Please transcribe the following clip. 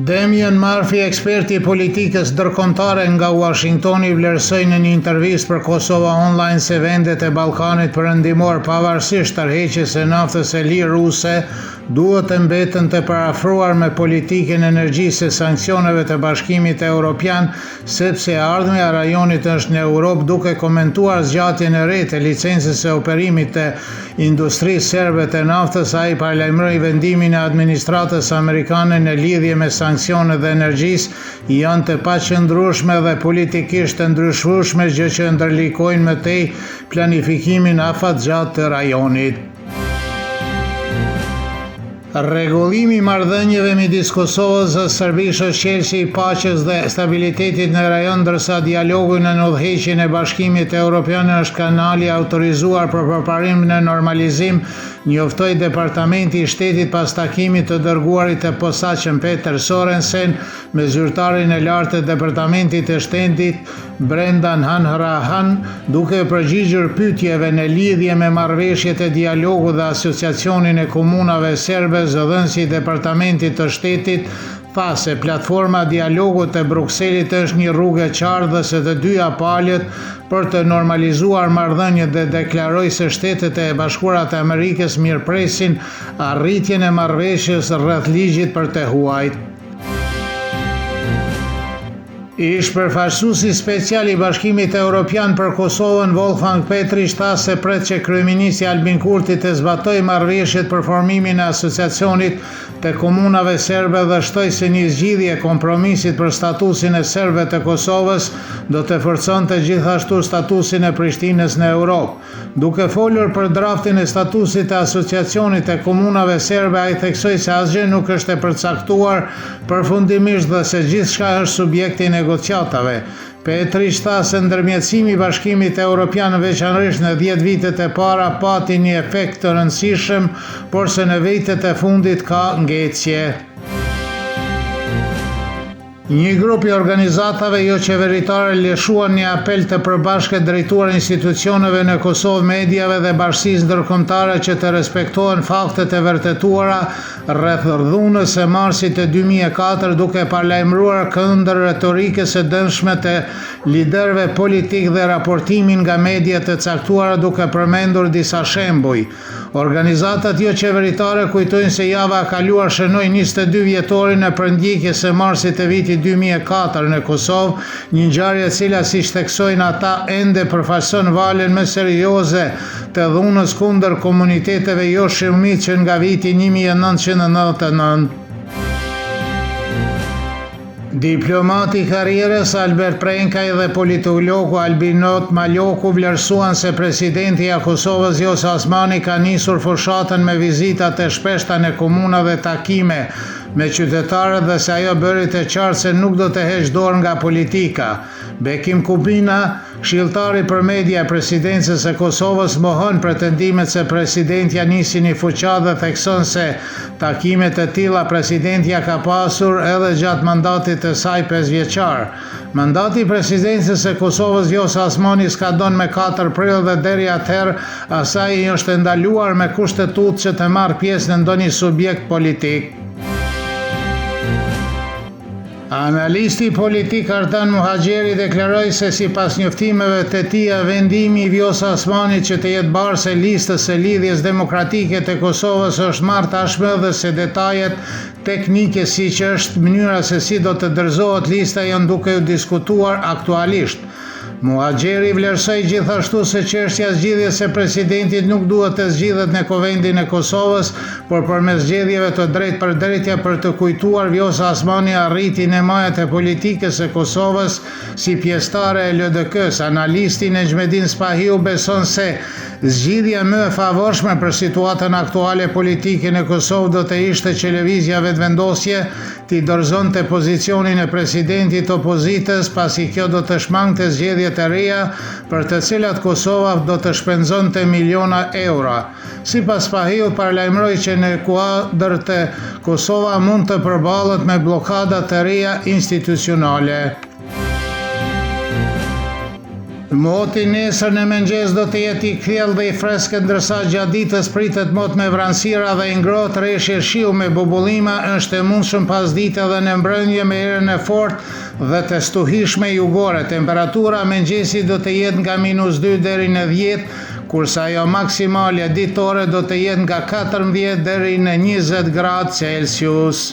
Damian Murphy, eksperti i politikës ndërkombëtare nga Uashingtoni, vlerësoi në një intervistë për Kosova Online se vendet e Ballkanit Perëndimor, pavarësisht tërheqjes së naftës së lirë ruse, duhet të mbeten të përafruar me politikën e energjisë së sanksioneve të Bashkimit Europian, sepse e ardhmja e rajonit është në Europë duke komentuar zgjatjen e re të licencës së operimit të industrisë serbe të naftës ai paralajmëroi vendimin e administratës amerikane në lidhje me sanksionet dhe energjisë janë të paqëndrueshme dhe politikisht të ndryshueshme gjë që ndërlikojnë më tej planifikimin afatgjatë të rajonit. Rregullimi i marrëdhënieve midis Kosovës dhe Serbisë është çelësi i paqes dhe stabilitetit në rajon, ndërsa dialogu nën udhëheqjen e Bashkimit Europian është kanali i autorizuar për përparim në normalizim, njoftoi Departamenti i Shtetit pas takimit të dërguarit të posaçëm Peter Sorensen me zyrtarin e lartë të Departamentit të Shtetit, Brendan Hanrahan, duke iu përgjigjur pyetjeve në lidhje me marrëveshjet e dialogut dhe Asociacionin e Komunave Serbe, zëdhënësi i Departamentit të Shtetit tha se platforma e dialogut të Brukselit është një rrugë e qartë dhe se të dyja palët për të normalizuar marrëdhëniet dhe deklaroi se Shtetet e Bashkuara të Amerikës mirëpresin arritjen e marrëveshjes rreth ligjit për të huajt. Ish-përfaqësuesi special i Bashkimit Europian për Kosovën, Wolfgang Petritsch tha se pret që kryeministri Albin Kurti të zbatojë marrëveshjet për formimin e Asociacionit të Komunave Serbe dhe shtoi se një zgjidhje e kompromisit për statusin e serbëve të Kosovës do të forconte gjithashtu statusin e Prishtinës në Europë. Duke folur për draftin e statusit të Asociacionit të Komunave Serbe, ai theksoi se asgjë nuk është e përcaktuar përfundimisht dhe se gjithçka është subjekt i negociatave. Petritsch tha se ndërmjetësimi i Bashkimit Europian veçanërisht në dhjetë vitet e para pati një efekt të rëndësishëm, por se në vitet e fundit ka ngecje. Një grup i organizatave joqeveritare lëshuan një apel të përbashkët drejtuar institucioneve në Kosovë, mediave dhe bashkësisë ndërkombëtare që të respektohen faktet e vërtetuara rreth dhunës së marsit të 2004 duke paralajmëruar kundër retorikës së dëmshme të liderëve politikë dhe raportimin nga media të caktuara duke përmendur disa shembuj. Organizatat joqeveritare kujtojnë se java e kaluar shënoi 22 vjetorin e përndjekjes së marsit të vitit 2004 në Kosovë, një ngjarje e cila siç theksojnë ata ende përfaqëson valën më serioze të dhunës kundër komuniteteve jo shumicë që nga viti 1999. Diplomati i karrierës Albert Prenkaj dhe politologu Albinot Maloku vlerësuan se presidentja e Kosovës Vjosa Osmani ka nisur fushatën me vizita të shpeshta në komuna dhe takime me qytetarët dhe se ajo bëri të qartë se nuk do të heqë dorë nga politika. Bekim Kumina, Këshilltari për media e Presidencës së Kosovës mohon pretendimet se presidentja nisi një fushatë dhe thekson se takime të tilla presidentja ka pasur edhe gjatë mandatit të saj pesëvjeçar. Mandati i Presidencës së Kosovës Vjosa Osmani skadon me 4 prill dhe deri atëherë asaj i është e ndaluar me kushtetutë që të marrë pjesë në ndonjë subjekt politik. Analisti politik Artan Muhaxheri deklaroi se sipas njoftimeve të tija vendimi i Vjosa Osmanit që të jetë bartëse e listës së Lidhjes Demokratike të Kosovës është marrë tashmë dhe se detajet teknike siç është mënyra se si do të dorëzohet lista janë duke u diskutuar aktualisht. Muhaxheri vlerësoi gjithashtu se çështja e zgjidhjes së presidentit nuk duhet të zgjidhet në Kuvendin e Kosovës, por përmes zgjedhjeve të drejtpërdrejta për të kujtuar Vjosa Osmani arriti në majat e politikës së Kosovës si pjesëtare e LDK-së. Analisti Nexhmedin Spahiu beson se zgjidhja më e favorshme për situatën aktuale politike në Kosovë do të ishte që Lëvizja Vetëvendosje t'i dorëzonte pozicionin e presidentit opozitës, pasi kjo do të shmangte zgjedhjet e reja, për të cilat Kosova do të shpenzonte miliona euro. Sipas Spahiut, paralajmëroi që në kuadër të Kosova mund të përballet me bllokada të reja institucionale. Moti nesër në mëngjes do të jetë i kthjellët dhe i freskët ndërsa gjatë ditës pritet mot me vranësira dhe i ngrohtë, reshje shiu me bubullima është e mundshëm pasdite dhe në mbrëmje me erën e fortë dhe të stuhishme jugore. Temperatura mëngjesi do të jetë nga minus dy deri në dhjetë, kurse ajo maksimalja ditore do të jetë nga 14 deri në 20 gradë Celsius.